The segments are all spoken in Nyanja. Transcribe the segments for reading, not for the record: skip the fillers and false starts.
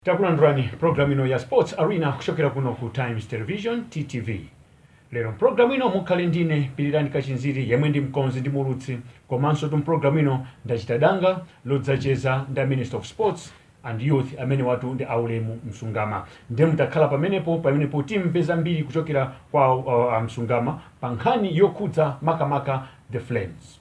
Takulandirani programu ino ya Sports Arena kuchokera kuno ku Times Television, TTV. Lero mpulogalamu ino mukhale ndine Pirirani Kachinziri, yemwe ndi mkonzi ndi muulutsi, komanso tu mpulogalamu ino ndachita danga lodzacheza ndi a Minister of Sports and Youth, amene watu ndi Aulemu Msungama. Ndiye mutakhala pamenepo timve zambiri kuchokera kwa Msungama pa nkhani yokhudza makamaka The Flames.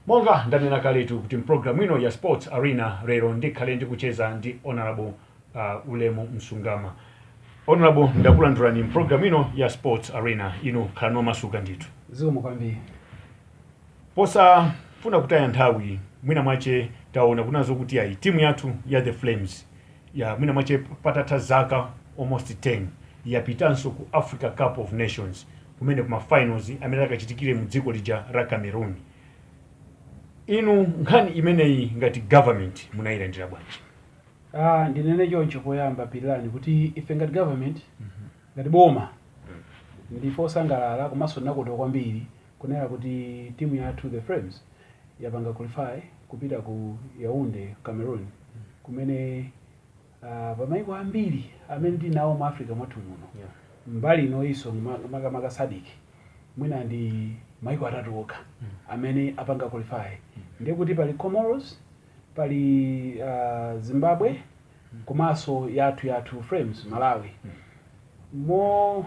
Monga ndanena kaletu kuti mpulogalamu ino ya Sports Arena lero ndikhale ndikucheza ndi Honorable Ulemu Msungama. Honorable, ndakulandirani mpulogalamu ino ya Sports Arena. Inu khalani omasuka ndithu. Zikomo kwambiri. Posafuna kutaya nthawi, mwina mwache taona kunazo kuti ayi, timu yathu ya The Flames ya mwina mwache patatha zaka almost 10 yapitanso ku Africa Cup of Nations, kumene kuma finals amene akachitikire mu dziko lija la Cameroon. Inu nkhani imeneyi ngati government munayilandira bwanji? Ah, ndinene choncho poyamba, Pirirani, kuti ife ngati government, ngati boma, ndife osangalala komanso tinakondwa kwambiri kunena kuti timu yathu The Flames yapanga qualify kupita ku Yaounde, Cameroon, kumene pamaiko ambiri amene tili nawo mu Africa mwathu muno, mbali inoyinso makamaka SADC, mwina ndi maiko atatu okha amene apanga qualify. Ndiye kuti pali Comoros, pali Zimbabwe, komanso yathu Flames, Malawi. Mo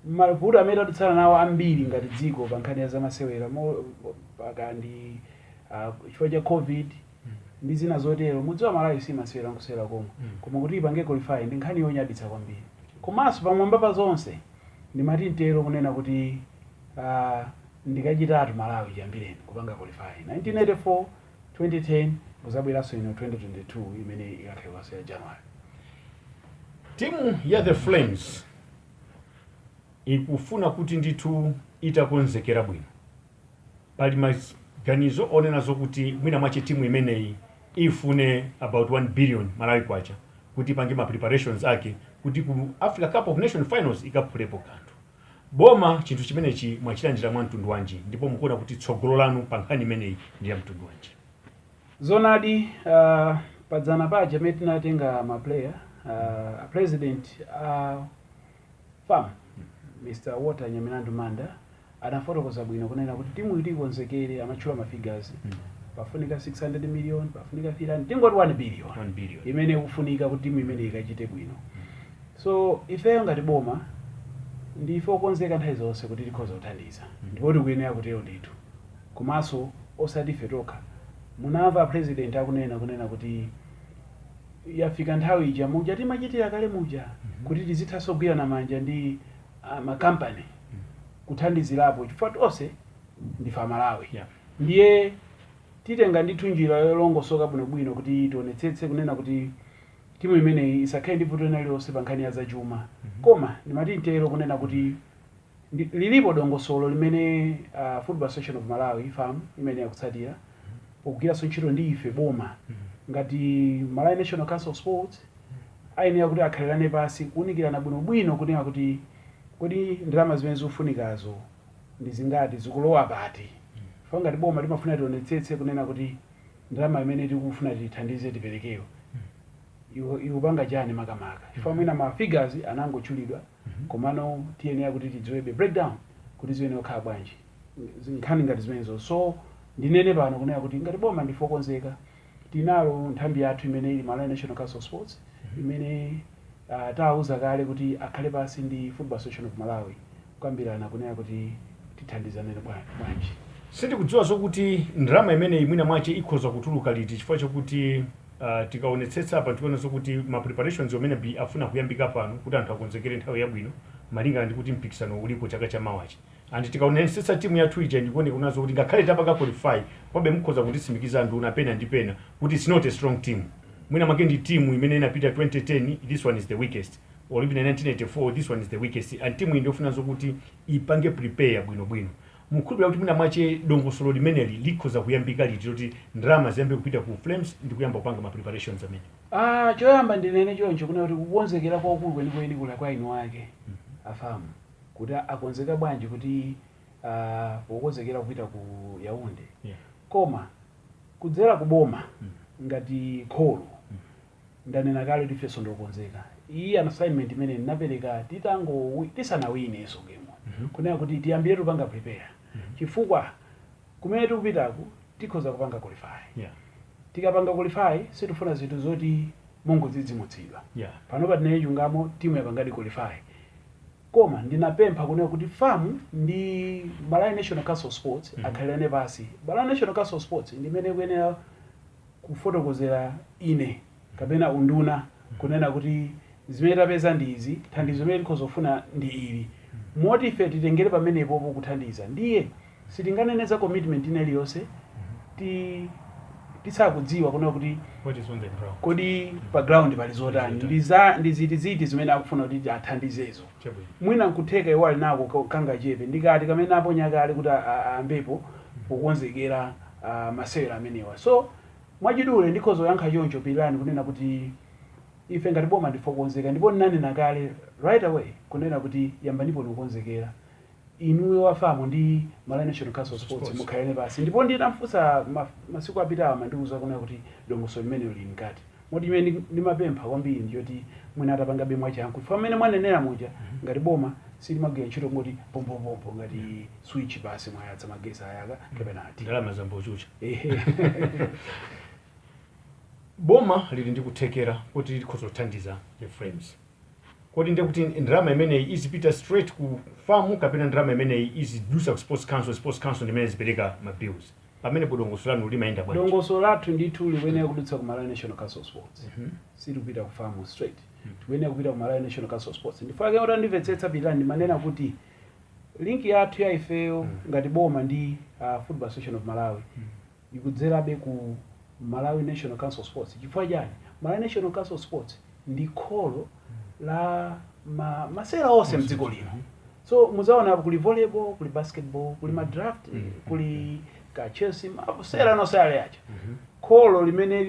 mavuto amene tadutsana nawo ambiri ngati dziko pa nkhani ya zamasewera, paka ndi chifukwa cha COVID ndi zina zotero, mudziwa Malawi simasewera nkusewera komwe, koma kuti ipange qualify ndi nkhani yonyaditsa kwambiri. Komanso pamwamba pa zonse ndimati mtero kunena kuti ndikachitatu Malawi chiyambireni kupanga qualify, 1984, 2010, kuzabweranso ino 2022 imene ikakhalenso ya January. Timu ya The Flames ikufuna kuti ndithu itakonzekera bwino. Pali maganizo onena zokuti mwina mwache timu imeneyi ifune about 1 billion Malawi kwacha kuti ipange ma preparations ake kuti ku Africa Cup of Nation finals ikaphulepo kanthu. Boma chinthu chimenechi mwachilandira mwa mtundu wanji, ndipo mukuona kuti tsogolo lanu pa nkhani imeneyi ndi ya mtundu wanji? Zonadi, padzana paja amene tinatenga ma player, a president a FAM, Mr Walter Nyamilandu Manda, anafotokoza bwino kunena kuti timu iti ikonzekere, amatchula ma figures, pafunika 600 million, pafunika 300, tingoti 1 billion. 1 billion. Imene ikufunika kuti timu imene ikachite bwino. So ifeyo ngati boma ndife okonzeka nthawi zonse kuti tikhoza kuthandiza, ndipo tikuyenera kutero ndithu. Komanso osati ife tokha, munamva president akunena kunena kuti yafika nthawi ija muja timachitira kale muja kuti tizithanso kugwirana manja ndi makampani kuthandizirapo, chifukwa tonse ndife Amalawi. Ndiye titenga ndithu njira yolongosoka bwinobwino kuti tionetsetse kunena kuti timu imeneyi isakhale ndi vuto lina lililonse pa nkhani ya zachuma. Koma ndimati mtero kunena kuti lilipo dongosolo limene Football Association of Malawi, FAM, imene yakutsatira pogwiranso ntchito ndi ife boma ngati Malawi National Council of Sports. Ayenera kuti akhalirane pasi kuwunikirana bwinobwino kunena kuti kodi ndalama zimene zikufunikazo ndi zingati, zikulowa pati? Chifukwa ngati boma timafuna tionetsetse kunena kuti ndalama imene tikufuna tithandize tiperekeyo ikupanga chani makamaka, chifukwa mwina ma figures anangotchulidwa, komano tiyenera kuti tidziwebe breakdown kuti ziyenera kukhala bwanji, nkhani ngati zimenezo. So ndinene pano kunena kuti ngati boma ndife okonzeka. Tinalo nthambi yathu imene ili Malawi National Council of Sports, imene tawauza kale kuti akhale pansi ndi Football Association of Malawi kukambirana kunena kuti tithandizane bwanji. Sindikudziwa zokuti ndalama imeneyi mwina mwache ikhoza kutuluka liti, chifukwa chokuti tikaonetsetsa apa tikuona zokuti ma preparations amene bi afuna kuyambika pano kuti anthu akonzekere nthawi yabwino malingana ndi kuti mpikisano uliko chaka chamawachi. And tikaonetsetsa timu yathu ija, ndikuoneka kunazo kuti ngakhale tapanga qualify, komabe mukhoza kunditsimikiza nduna pena ndi pena kuti it's not a strong team. Mwina mwake ndi timu imene inapita 2010, this one is the weakest, or even 1984, this one is the weakest. And timu iyi ndiyofuna zokuti ipange prepare bwinobwino. Mukhulupirira kuti mwina mwache dongosolo limeneli likhoza kuyambika liti, loti ndalama ziyambe kupita ku Flames ndi kuyamba kupanga ma preparations amene? Ah, choyamba ndinene choncho kuna kuti kukonzekera kwakukulu kwenikweni kula kwa eni ake a FAM kuti akonzeka bwanji kuti pokonzekera kupita ku Yaounde. Koma kudzera kuboma ngati kholo, ndanena kale kuti ifenso ndokonzeka. Iyi assignment imene ndinapereka titango tisanawinenso game, kunena kuti tiyambire tupanga prepare, chifukwa kumene tikupitaku tikhoza kupanga qualify. Tikapanga qualify, sitifuna zinthu zoti mongodzidzimutsidwa. Panopa tinene chilungamo, timu yapangadi qualify, koma ndinapempha kunena kuti FAM ndi Malawi National Council of Sports akhalirane pasi. Malawi National Council of Sports ndi imene ikuyenera kufotokozera ine kapena unduna kunena kuti zimene tapeza ndi izi, thandizo limene tikhoza kufuna ndi ili, moti ife titengere pamenepopo kuthandiza. Ndiye sitinganene za commitment ina iliyonse tisakudziwa kunena kuti what is on the ground. Kodi pa ground pali zotani, ndi ziti ziti zimene akufuna kuti athandizezo. Mwina nkutheka iwo ali nako kangachepe ndikati kamene aponya kale kuti ayambepo pokonzekera masewera amenewa. So mwachidule ndikhoza kuyankha choncho, Pilirani, kunena kuti ife ngati boma ndife okonzeka, ndipo ndinanena kale right away kunena kuti yambanipo nikukonzekera inuyo a FAM ndi Malawi National Council of Sports, Sports. mukhalane pasi. Ndipo ndinamfunsa masiku apitawa, amandiuza kunena kuti dongosolo limenelo lili mkati, moti imene ndimapempha kwambiri ndiyoti mwina atapangabe mwachangu, chifukwa mmene mwanenera muja, ngati boma silimagwira ntchito ngoti pomphopompo ngati switch basi mwayatsa magesi ayaka kapena ati ndalama zambochucha. Ehe. Boma lili ndi kuthekera kuti likhoza kuthandiza the Flames. Kodi ndiye kuti ndalama imeneyi izipita straight ku FAM kapena ndalama imeneyi izidusa ku Sports Council, Sports Council ndimene zipereka ma bills? Pamene dongosolo lanu limayenda bwanji? Dongosolo lathu ndithu likuyenera kudutsa ku Malawi National Council of Sports. Sitikupita ku FAM straight, tikuyenera kupita ku Malawi National Council of Sports. Ndifake kuti andimvetsetsa, Pilirani, ndimanena kuti link yathu ya ifeyo ngati boma ndi Football Association of Malawi ikudzerabe ku Malawi National Council of Sports. Chifukwa chani? Malawi National Council of Sports ndi kholo la masewera onse mdziko lino. So muzaona kuli volleyball, kuli basketball, kuli ma draft, kuli ka chess, masewera nonse ali aja. Kholo limene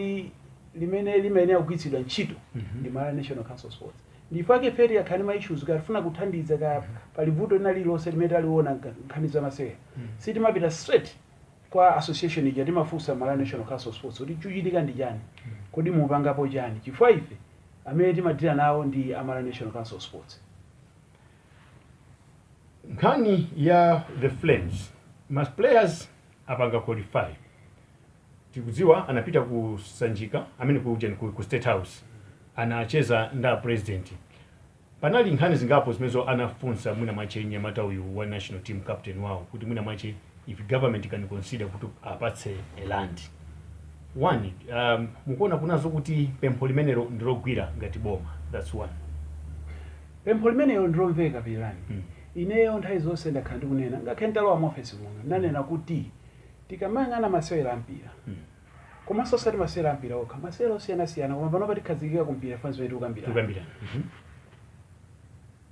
limayenera kugwiritsidwa ntchito ndi Malawi National Council of Sports. Ndifake ife tikakhala ma issues, katifuna kuthandiza, ka pali vuto lina lililonse limene taliona nkhani za masewera, sitimapita straight kwa association ija, timafunsa Malawi National Council of Sports kuti chuchitika ndi chani, kodi mupangapo chani? Chifukwa ife amene timadira nawo ndi a Malawi National Council of Sports. Nkhani ya the Flames, ma players apanga qualify, tikudziwa anapita ku Sanjika amene ku State House, anacheza nda president. Panali nkhani zingapo zimenezo anafunsa mwina mwache nyamata uyu wa national team captain wawo kuti mwina mwache if government can consider kuti apatse a land one. Mukuona kunazo kuti pempho limenelo ndilogwira ngati boma? That's one. Pempho limenelo ndilomveka, Pilirani. Ineyo nthawi zonse ndakhala ndikunena, ngakhale nditalowa mu office muno, ndanena kuti tikamayang'ana masewera ampira, komanso osati masewera ampira okha, masewera osiyanasiyana, koma panopa tikhazikika kumpira fanzi zimene tikukambirana. Tikukambirana.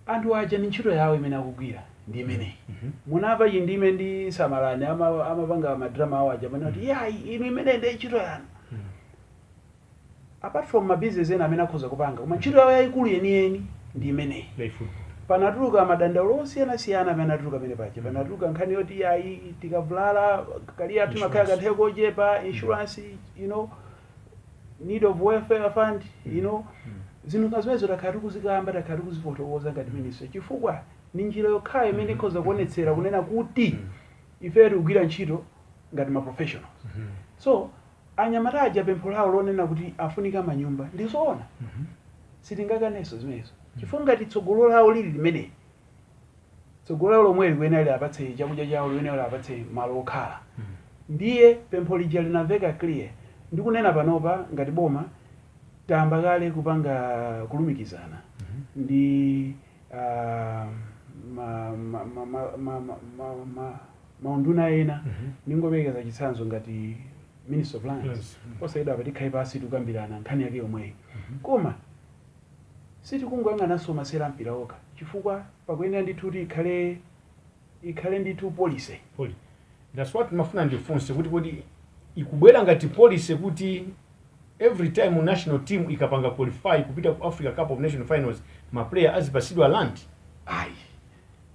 Anthu aja ni ntchito yawo imene akugwira ndi imeneyi. Munamva Chindime ndi Samalani amapanga madrama awo aja, amene kuti yayi, inu imeneyi ndi ntchito yanu, apart from mabizinesi ena amene akhoza kupanga, koma ntchito yawo yayikulu yeniyeni ndi imeneyi. Play football. Panatuluka madandaulo osiyanasiyana amene anatuluka pamene paja. Panatuluka nkhani yoti yayi, tikavulala kaliya timakhala kanthawi kochepa, insurance, need of welfare fund, zinthu nga zimenezo takhala tikuzikamba, takhala tikuzifotokoza ngati ministry, chifukwa ni njira yokhayo imene ikhoza kuonetsera kunena kuti ife tikugwira ntchito ngati ma professionals. So anyamata aja pempho lawo lonena kuti afunika manyumba ndizoona, sitingakanenso zimenezo, chifukwa ngati tsogolo lawo lili limeneli, tsogolo lawo lomwe likuyenera liapatse chakudya chawo, likuyenera liapatse malo okhala. Ndiye pempho lija linamveka clear. Ndikunena panopa ngati boma tayamba kale kupanga kulumikizana ndi maunduna ena. Ningoperekeza chitsanzo ngati Minister of Lands. Lands. Osayidwa apa tikhale pasi tikukambirana nkhani yake yomweyi, koma sitikungoyang'ananso masewera ampira okha, chifukwa pakuyenera ndithu kuti ikhale ndithu policy. That's what mafuna ndifunse kuti kodi ikubwera ngati policy kuti Every time national team ikapanga qualify kupita ku Africa Cup of Nation finals, ma player azipasidwa land? Ayi,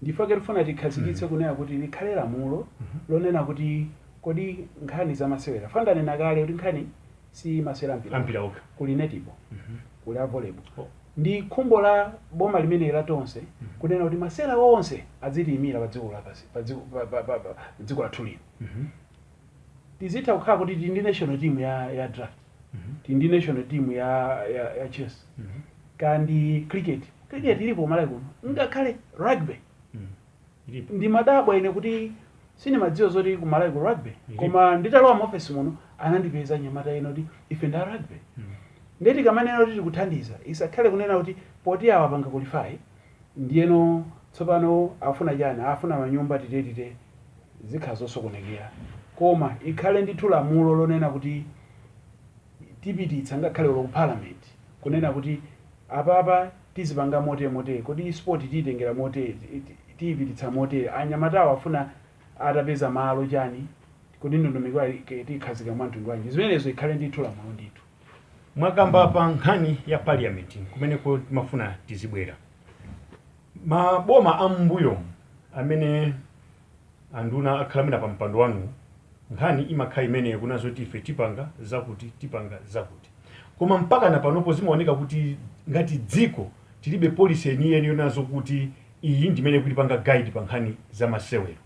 ndifake tifuna tikhazikitse kunena kuti likhale lamulo lonena kuti kodi nkhani zamasewera, fandanena kale kuti nkhani si masewera ampira ampira okha. Kuli netball, kuli a volleyball. Oh. Ndi khumbo la boma limene la Tonse kunena kuti masewera onse azitiyimira pa dziko lapansi, pa dziko pa dziko lathu lino. Tizitha kukhala kuti tili ndi national team ya draft, tili ndi national team ya chess, kandi cricket. Cricket ilipo Malawi kuno, ngakhale rugby. Ilipo. Ndi madabwa ine kuti sindimadziwa zoti ku Malawi ku rugby. Ilipo. Koma nditalowa mu office muno anandipeza anyamata ena kuti ife nda rugby. Ndeti kamanena kuti tikuthandiza, isakhale kunena kuti poti awa panga qualify, ndiyeno tsopano afuna chani, afuna manyumba, titetite, zikhala zosokonekera. Koma ikhale ndithu lamulo lonena kuti tipititsa ngakhale ulo ku parliament kunena kuti apapa tizipanga motere motere, kodi sport tiyitengera motere, tiyipititsa motere, anyamatawo afuna atapeza malo chani, kodi ndondomeko yake tiyikhazika mwa mtundu wanji? Zimenezo ikhale ndithu lamulo ndithu. Mwakamba pa nkhani ya parliament, kumeneko timafuna tizibwera. Maboma am'mbuyo amene anduna akhala mwina pa mpando wanu, nkhani imakhala imeneyo kunazo kuti ife tipanga zakuti, tipanga zakuti, koma mpaka na panopo zimaoneka kuti ngati dziko tilibe policy yeniyeni yonazo kuti iyi ndimene kulipanga guide pa nkhani za masewero.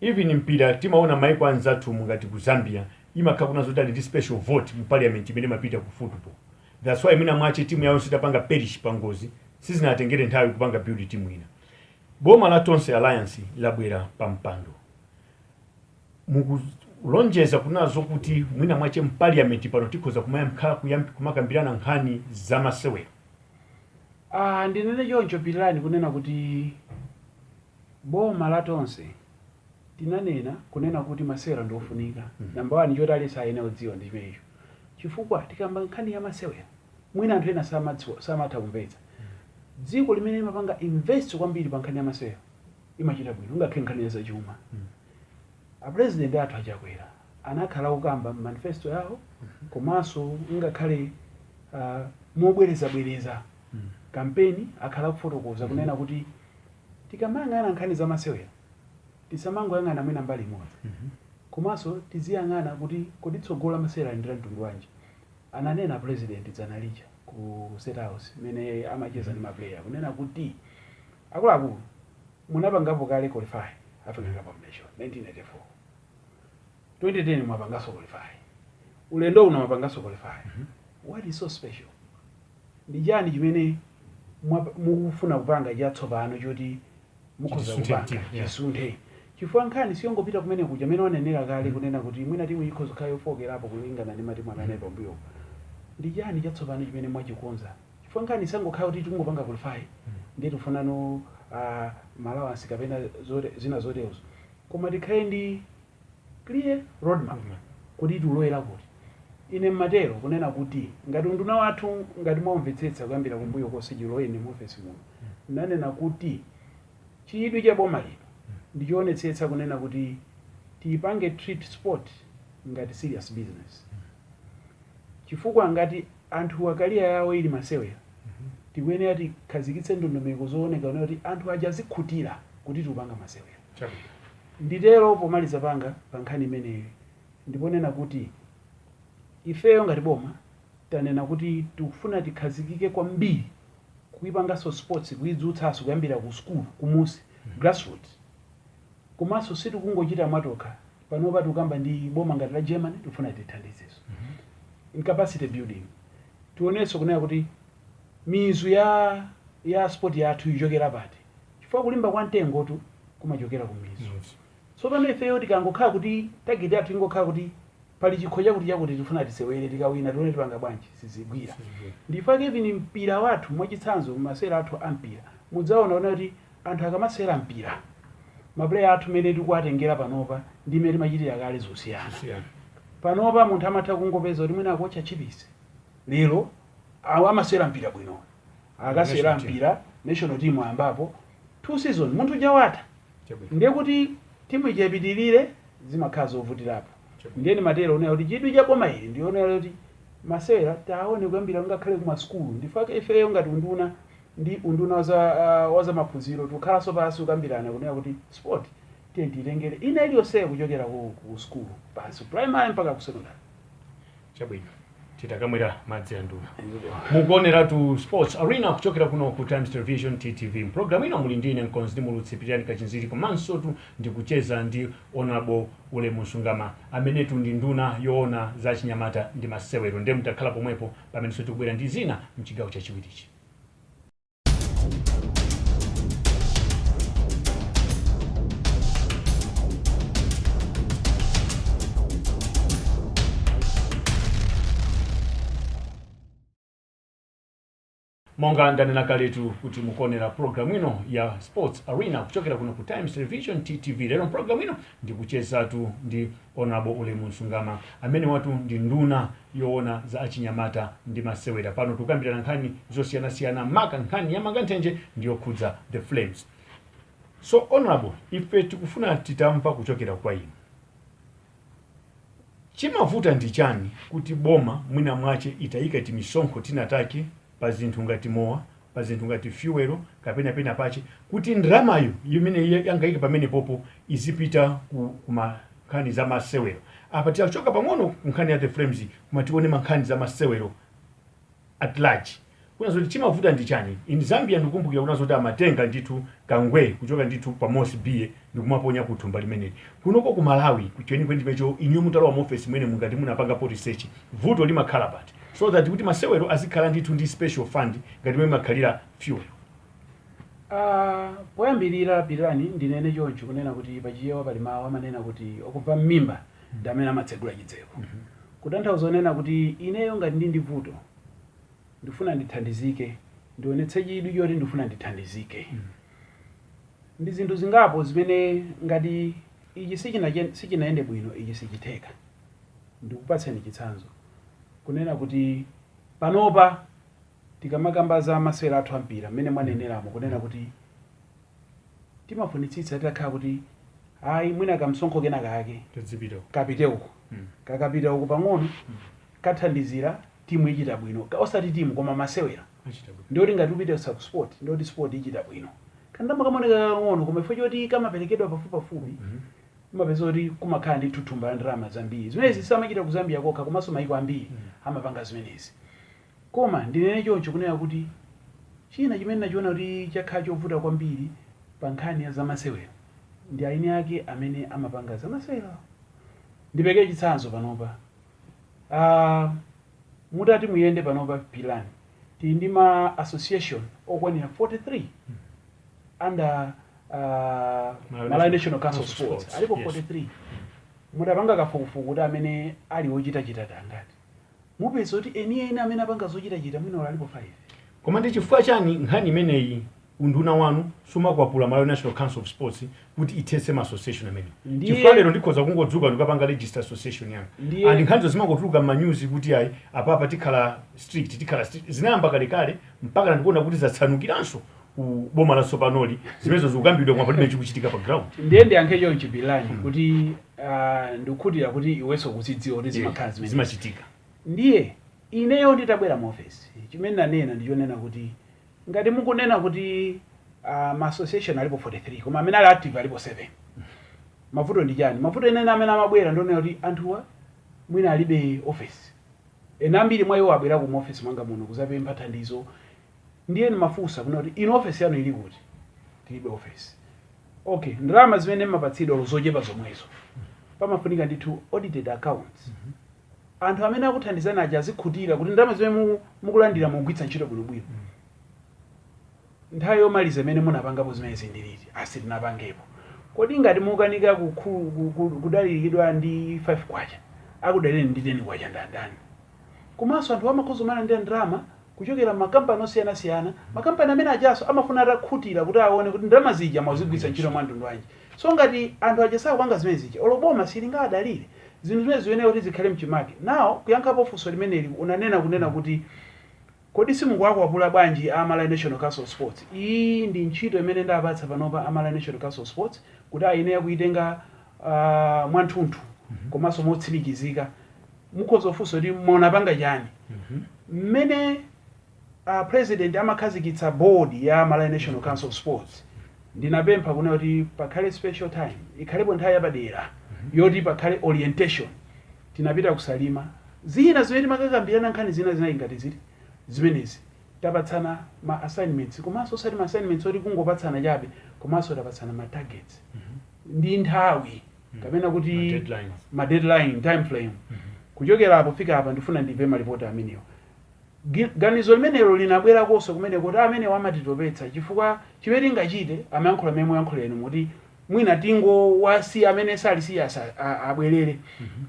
Even mpira, timaona maiko anzathu ngati ku Zambia imakhala kunazo kuti ali ndi special vote mu parliament imene imapita ku football. That's why mwina mwache timu yawo sitapanga perish pa ngozi, sizinatengere nthawi kupanga build timu ina. Boma la Tonse Alliance labwera pa mpando, mukulonjeza kunazo kuti mwina mwache m'parliament pano tikhoza kumakambirana nkhani za masewero? Ah, ndinene choncho Pitirani kunena kuti boma la Tonse tinanena kunena kuti masewera ndi ofunika. Number one choti aliyense ayenera kudziwa ndi chimenecho, chifukwa tikamba nkhani ya masewera mwina anthu ena samadziwa, samatha kumvetsa. Dziko limene limapanga invest kwambiri pa nkhani ya masewera imachita bwino, ngakhale nkhani ya zachuma. A president athu Achakwera anakhala kukamba manifesto yawo, komanso ngakhale mobwerezabwereza kampeni akhala kufotokoza kunena kuti tikamayang'ana nkhani za masewera tisamangoyang'ana mwina mbali imodzi, komanso tiziyang'ana kuti kodi tsogolo la masewera ndi la mtundu wanji. Ananena president dzana lija ku State House imene amacheza ndi ma player kunena kuti akuluakulu, munapangapo kale qualify African Cup of Nation 1994, 2010 mwapanganso qualify, ulendo uno mwapanganso qualify. What is so special? Ndi chani chimene mukufuna kupanga chatsopano choti mukhoza chisunthe kupanga mtima, yeah. Chisunthe, chifukwa nkhani siyongopita kumene kuja amene wanenera kale kunena kuti mwina timu ikhoza kukhala yofokerapo kulingana ndi matimu amene ali pambuyo. Ndi chani chatsopano chimene mwachikonza? Chifukwa nkhani isangokhala kuti tikungopanga qualify ndiye tifunano ma allowance kapena zina zoterozo, koma tikhale ndi clear roadmap kuti tiulowera kuti. Ine mmatero kunena kuti ngati unduna wathu, ngati mwamvetsetsa kuyambira kumbuyo konse chiloweni mu ofesi muno, nanena kuti chidwi cha boma lino ndichoonetsetsa kunena kuti tiyipange treat sport ngati serious business, chifukwa ngati anthu a career yawo ili masewera, tikuyenera tikhazikitse ndondomeko zooneka kunena kuti anthu aja azikhutira kuti tikupanga masewera. Nditero pomaliza panga pa nkhani imeneyi, ndiponena kuti ifeyo ngati boma tanena kuti tikufuna tikhazikike kwambiri kuipanganso sports, kuidzutsanso kuyambira ku school kumusi, grassroots. Komanso sitikungochita mwatokha panopa, tikukamba ndi boma ngati la Germany, tikufuna tithandizenso in capacity building. Tionenso kunena kuti mizu ya sport yathu ichokera pati, chifukwa kulimba kwa mtengotu kumachokera ku mizu. Tsopano ifeyo tikangokhala kuti target yathu ingokhala kuti pali chikho chakuti chakuti tifuna tisewere, tikawina tione tipanga bwanji, sizigwira. Ndifake even mpira wathu, mwachitsanzo masewera athu a mpira, mudzaona ona kuti anthu akamasewera mpira, ma player athu mene tikuwatengera panopa ndi mmene timachitira kale zosiyana. Panopa munthu amatha kungopeza kuti mwina akuotcha chipisi lero, awo amasewera mpira bwino, akasewera National team. mpira national team ambapo two season munthu uja watha, ndiye kuti timu ija ipitirire zimakhala zovutirapo. Ndiye ndimatero unena kuti chidwi cha boma ili ndionera kuti Masewera taone kuyambira ngakhale ku masukulu. Ndifake ifeyo ngati unduna ndi unduna waza maphunziro tikukhalanso pansi kukambirana kunena kuti sport tiye tiyitengere ina iliyonseyo kuchokera ku sukulu pansi, primary mpaka ku secondary. Chabwino, titakamwera madzi a nduna. Mukuoneratu Sports Arena kuchokera kuno ku Times Television, TTV. Mpulogalamu ino muli ndine mkonzi ndi muulutsi Pitirani Kachinziri, komanso tu ndikucheza ndi Honorable Ulemu Msungama, amenetu ndi nduna yoona za chinyamata ndi masewero. Ndiye mutakhala pomwepo pamenenso tikubwera ndi zina mchigawo chachiwirichi. Monga ndanena kaletu kuti mukuonera programu ino ya Sports Arena kuchokera kuno ku Times Television, TTV. Lero mpulogalamu ino ndikuchezatu ndi Honorable Ulemu Msungama, amene watu ndi nduna yoona za achinyamata ndi masewera. Pano tikukambirana nkhani zosiyanasiyana, maka nkhani ya manganthenje ndi yokhudza The Flames. So Honorable, ife tikufuna titamva kuchokera kwa inu, chimavuta ndi chani kuti boma mwina mwache itayika timisonkho tinatake pa zinthu ngati mowa, pa zinthu ngati fuel kapena pena pache, kuti ndalamayo imene yangayike pamene popo izipita ku nkhani za masewero? Apa tiyachoka pang'ono ku nkhani ya The Flames, koma tione mankhani za masewero at large, kuna zoti chimavuta ndi chani? In Zambia ndikukumbukira kuna zoti amatenga ndithu kangwe kuchoka ndithu pa Mosi B ndikumaponya ku thumba limeneli. Kunoko ku Malawi kwenikweni chimecho, inuyo mutalowa mu office mwene mungati munapangapo research, vuto limakhala pati so that kuti masewero azikhala ndithu ndi special fund ngati momwe imakhalira fuel? Poyambirira Pitirani, ndinene choncho kunena kuti pachichewa pali mawu amanena kuti okubva m'mimba ndi amene amatsegula chitseko. Kutanthauza onena kuti ineyo ngati ndi vuto, ndifuna ndithandizike, ndionetse chidwi choti ndifuna ndithandizike. Ndi zinthu zingapo zimene ngati ichi sichinayende bwino, ichi sichitheka. Ndikupatseni chitsanzo kunena kuti panopa tikamakamba za masewera athu ampira, mmene mwaneneramo kunena kuti timafunitsitsa titakhala kuti ayi, mwina kamsonkho kena kake tazipita uko. Kapite uko. Kakapita uko pang'ono, kathandizira timu ichita bwino. Osati timu koma masewera. Achita bwino. Ndiyoti ngati upite ku sport, ndiyoti sport ichita bwino. Kandalama kamaoneka kakang'ono, koma ifo choti kamaperekedwa pafupipafupi, umapeza kuti kumakhala ndi thumba la ndalama zambiri. Zimenezi samachita ku Zambia kokha, komanso maiko ambiri amapanga zimenezi. Koma ndinene choncho kunena kuti china chimene nachiona kuti chakhala chovuta kwambiri pa nkhani ya zamasewero ndi aini ake amene amapanga zamasewero. Ndipeke chitsanzo panopa, mutati muyende panopa Pilani, tili ndi ma association okwanira 43 under Malawi National Council of Sports, alipo 43. Mutapanga kafukufuku kuti amene ali ochitachita tangati, mupeza kuti enieni amene apanga zochitachita mwina alipo 5. Koma ndi chifukwa chani nkhani imeneyi unduna wanu sumakwapula Malawi National Council of Sports kuti ithetse ma association amene? Chifukwa lero ndikhoza kungodzuka ndikapanga register association yanga. And nkhanizo zimangotuluka m'manyuzi kuti ayi, apapa tikhala strict, tikhala strict. Zinayamba kalekale mpaka ndikuona kuti zatsanukiranso ku boma latsopanoli. Zimenezo zikukambidwa koma palibe chikuchitika pa ground. Ndiye ndiyankhe chonchi Pilani, kuti ndikukhutira kuti iwenso ukuzidziwa kuti zimakhala zimene zimachitika. Ndiye ineyo nditabwera mu office, chimene nanena ndichonena kuti ngati mukunena kuti ma association alipo 43 koma amene ali active alipo 7, mavuto ndi chani? Mavuto enene amene amabwera ndionena kuti anthuwa mwina alibe office. Ena ambiri mwa iwo abwera ku office mwanga muno kuzapempha thandizo. Ndiye ndimafunsa kunena kuti inu office yanu ili kuti? Tilibe office. Okay, ndalama zimene mmapatsidwa zochepa zomwezo, pamafunika ndithu audited accounts. Anthu amene akuthandizani aja azikhutira kuti ndalama zimene mukulandira mukugwiritsa ntchito bwinobwino. Nthawi yomaliza imene munapangapo zimenezi ndi liti? Asitinapangepo. Kodi ngati mukanika kudaliridwa ndi 5 kwacha, akudalireni ndi 10 kwacha ndandani? Komanso anthu amakhoza kumalandira ndalama kuchokera m'makampani osiyanasiyana. Makampani amene ajaso amafuna atakhutira kuti aone kuti ndalama zija mwazigwiritsa ntchito mwa mtundu wanji. So ngati anthu aja sakupanga zimene zija, olo boma silingadalire. Zinthu zimene ziyenera kuti zikhale mchimake. Now kuyankhapo funso limeneli unanena kunena kuti kodi simukuwakwapula bwanji a Malawi National Council of Sports? Iyi ndi ntchito imene ndapatsa panopa a Malawi National Council of Sports kuti ayenera kuitenga mwanthunthu komanso motsimikizika. Mukhoza kufunsa kuti munapanga chani? Mmene president amakhazikitsa board ya Malawi National Council of Sports, ndinapempha kunena kuti pakhale special time, ikhalepo nthawi yapadera yoti pakhale orientation. Tinapita kuSalima, zina zimene timakakambirana, nkhani zina zinali ngati ziti zimenezi. Tapatsana ma assignments, komanso osati ma assignments oti kungopatsana chabe, komanso tapatsana ma targets ndi nthawi kapena kuti Ma deadlines. Ma deadline, time frame, kuchokera apo fika apa ndifuna ndimve malipoti amenewo. Ganizo limenelo linabwerakonso kumene kuti amenewo amatitopetsa, chifukwa chimene tingachite, amayankhula mmene muyankhula inu, muti mwina tingowasiya amene sali serious abwerere.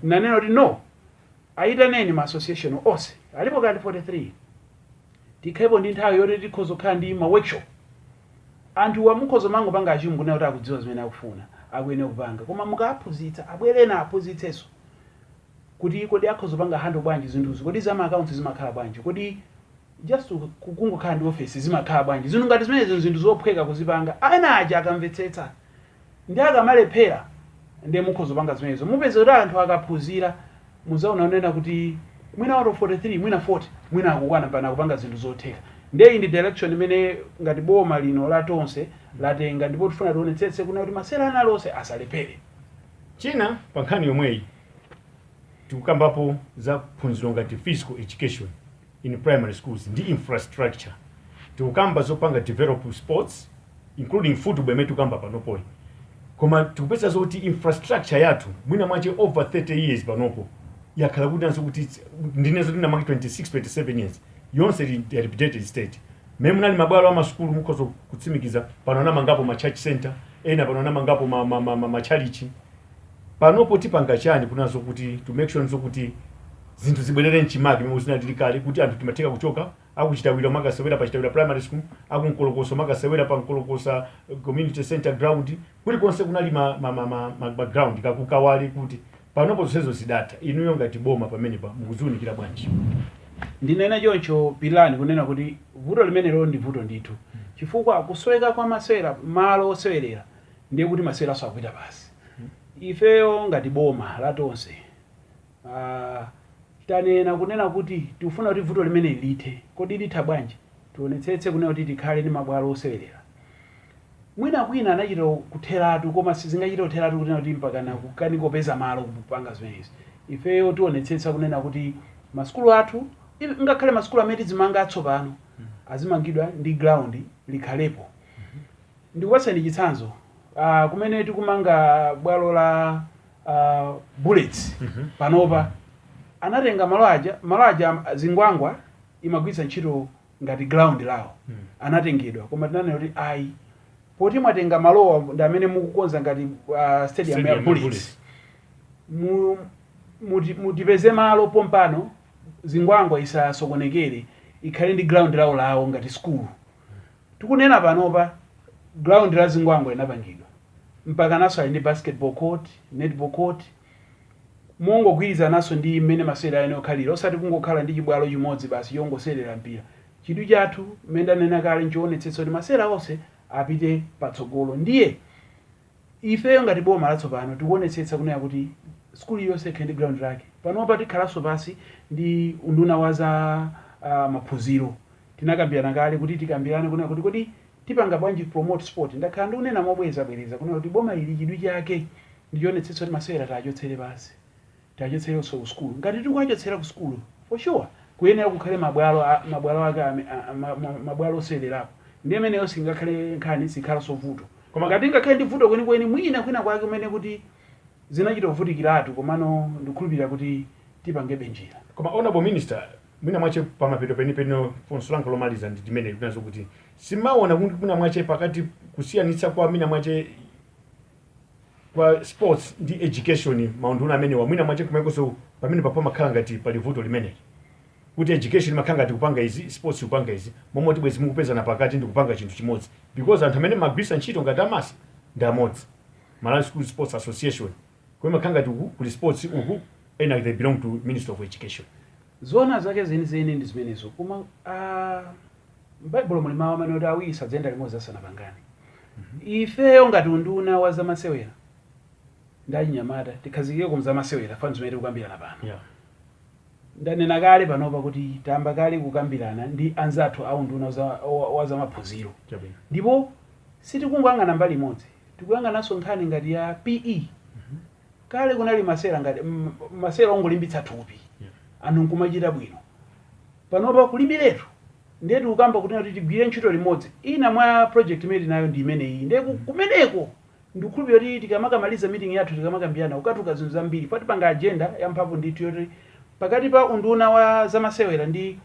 Nanena kuti no, ayitaneni ma association onse alipo kati 43, tikhalepo ndi nthawi yoti tikhoza kukhala ndi ma workshop. Anthu wamukhoza mangopanga achungu kunena kuti akudziwa zimene akufuna, akuyenera kupanga, koma mukaphunzitsa, abwerena aphunzitsenso kuti kodi akhoza kupanga handle bwanji zinthuzi, kodi za ma accounts zimakhala bwanji, kodi just kungokhala ndi office zimakhala bwanji, zinthu ngati zimenezo, zinthu zophweka kuzipanga. Ena aja akamvetsetsa ndi akamalephera, ndiye mukhoza kupanga zimenezo. Mupeza kuti anthu akaphunzira, muzaona unena kuti mwina out of 43, mwina 40, mwina akukwana pana akupanga zinthu zotheka. Ndiye iyi ndi direction imene ngati boma lino la Tonse latenga, ndipo tifuna tionetsetse kuna kuti masewera ana alonse asalephere. China pa nkhani yomweyi, tikukambapo za phunziro ngati physical education in primary schools ndi infrastructure. Tikukamba zopanga develop sports, including football imene tikukamba panopoyi, koma tikupeza zoti infrastructure yathu mwina mwache over 30 years panopo yakhala kuti nanso kuti ndinezo tinamaki 26 27 years yonse ili dilapidated state. Mmene munali mabwalo amasukulu, mukhoza kutsimikiza pano anamangapo ma church center ena, pano anamangapo ma chalichi. Panopo tipanga chani kunazo kuti to make sure nzo kuti zinthu zibwerere mchimake momwe zinalili kale, kuti anthu timatheka kuchoka akuChitawira makasewera pa Chitawira Primary School, akuNkolokosa makasewera pa Nkolokosa Community Center ground, kulikonse kunali ma ground kakukawale, kuti panopo zonsezo zidatha? Inuyo ngati boma pamenepa mukuziwunikira bwanji? Ndinene choncho pilani kunena kuti vuto limenelo ndi vuto ndithu, chifukwa kusweka kwa masewera, malo osewerera, ndiye kuti maseweraso akupita pasi. Ifeyo ngati boma la Tonse tanena kunena kuti tikufuna kuti vuto limeneli lithe. Kodi litha bwanji? Tionetsetse kunena kuti tikhale ndi mabwalo osewerera. Mwina kwina anachita kutheratu, koma sizingachite kutheratu kunena kuti mpakana kukanikopeza malo kupanga zimenezi. Ifeyo tionetsetsa kunena kuti masukulu athu, ngakhale masukulu amene tizimanga atsopano, azimangidwa ndi ground likhalepo. Ndikupatseni chitsanzo, kumene tikumanga bwalo la Bullets panopa, anatenga malo aja, malo aja Zingwangwa imagwiritsa ntchito ngati ground lawo, anatengedwa. Koma tinanena kuti ayi, poti mwatenga malowa ndi amene mukukonza ngati stadium Stadium ya ya Bullets, Bullets. Mutipeze malo pompano, Zingwangwa isasokonekere, ikhale ndi ground lawo lawo ngati school. Tikunena panopa ground la Zingwangwa linapangidwa, mpaka naso ali ndi basketball court, netball court, mongogwirizananso ndi mmene masewera ayenera kukhalira, osati kungokhala ndi chibwalo chimodzi basi chongoserera mpira. Chidwi chathu, mmene ndanena kale, nchionetsetsa kuti masewera onse apite patsogolo. Ndiye ifeyo ngati boma latsopano tikuonetsetsa kunena kuti skulu iliyonse ikhale ndi ground lake. Panopa tikhalanso pasi ndi unduna wa za maphunziro. Tinakambirana kale kuti tikambirane kunena kuti kodi tipanga bwanji promote sport. Ndakhala ndikunena mobwerezabwereza kunena kuti boma ili chidwi chake ndichionetsetsa kuti masewera tiachotsere pasi, tiachotserenso ku skulu. Ngati tikuachotsera ku skulu, for sure kuyenera kukhale mabwalo mabwalo ake mabwalo osewererapo. Ndiye imeneyo singakhale nkhani, sikhalanso vuto. Koma ngati ingakhale ndi vuto kwenikweni, mwina kwina kwake kumene kuti zinachita kuvutikiratu, komano ndikukhulupirira kuti tipangebe njira. Koma honorable minister, mwina mwache pamapeto penipeni, funso langa lomaliza ndi limene likunazo kuti simaona kuti mwina mwache pakati kusiyanitsa kwa mwina mwache kwa sports ndi education, maunduna amenewa, mwina mwache kumekonso pamene pamakhala ngati pali vuto limeneli, kuti education imakhala ngati kupanga izi, sports kupanga izi, momwe tibwezi mukupezana pakati ndi kupanga chinthu chimodzi, because anthu amene magwirisa ntchito ngati aMASA ndi amodzi, Malawi School Sports Association, koma imakhala ngati uku kuli sports, uku ena they belong to Minister of Education? Zoona zake zenizeni ndi zimenezo, koma m'Baibulo muli mawu amene kuti awiri sadzayenda limodzi asanapangane. Ifeyo ngati unduna wa zamasewera ndi achinyamata, tikhazikike ku zamasewera fani zimene tikukambirana pano. Ndanena kale panopa kuti tayamba kale kukambirana ndi anzathu a unduna wa zamaphunziro. Ndipo sitikungoyang'ana mbali imodzi, tikuyang'ananso nkhani ngati ya PE. Kale kunali masewera ngati masewera ongolimbitsa thupi, anthu nkumachita bwino. Panopa kulibiretu, ndiye tikukamba kuti tigwire ntchito limodzi. Ina mwa project imene tinayo ndi imeneyi. Ndiye kumeneko ndikukhulupirira kuti tikamakamaliza meeting yathu, tikamakambirana, kukatuluka zinthu zambiri. Patipanga agenda yamphamvu ndithu yoti pakati pa unduna wa zamasewera ndi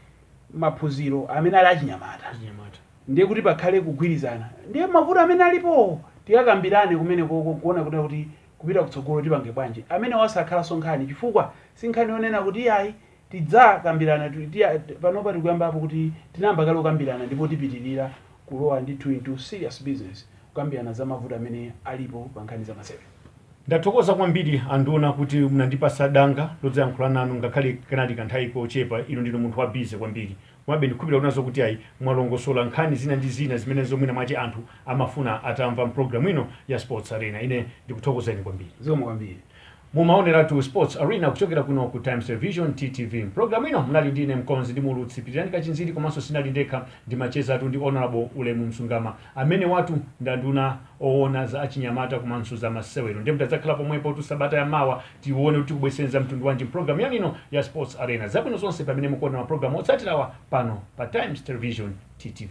maphunziro amene ali achinyamata, Achinyamata. Ndiye kuti pakhale kugwirizana. Ndiye mavuto amene alipo tikakambirane kumenekoko kuona kuti kupita kutsogolo tipange bwanji. Amene wasakhalanso nkhani, chifukwa si nkhani yonena kuti iyayi, tidzakambirana. Panopa tikuyambapo kuti tinayamba kale kukambirana, ndipo tipitirira kulowa ndithu into serious business kukambirana za mavuto amene alipo pa nkhani za masewera. Ndathokoza kwambiri, anduna, kuti munandipasa danga lodzayankhula nanu, ngakhale kanali kanthawi kochepa. Inu ndinu munthu wa busy kwambiri, komabe ndikhulupirira kunazo kuti ayi, mwalongosola nkhani zina ndi zina zimene zomwina mwache anthu amafuna atamva mpulogalamu ino ya Sports Arena. Ine ndikuthokozeni kwambiri. Zikomo kwambiri. Mumaoneratu Sports Arena kuchokera kuno ku Times Television, TTV. Mpulogalamu ino munali ndine mkonzi ndi muulutsi Pitirani Kachinziri, komanso sinali ndekha, ndimachezatu ndi Honorable Ulemu Msungama, amene watu ndi anduna oona za achinyamata komanso za masewero. Ndiye mutadzakhala pomwepo tu sabata ya mawa, tione kuti tikubweretsa mtundu wanji mpulogalamu yanu ino ya Sports Arena. Zabwino zonse pamene mukuona mapulogalamu otsatirawa pano pa Times Television, TTV.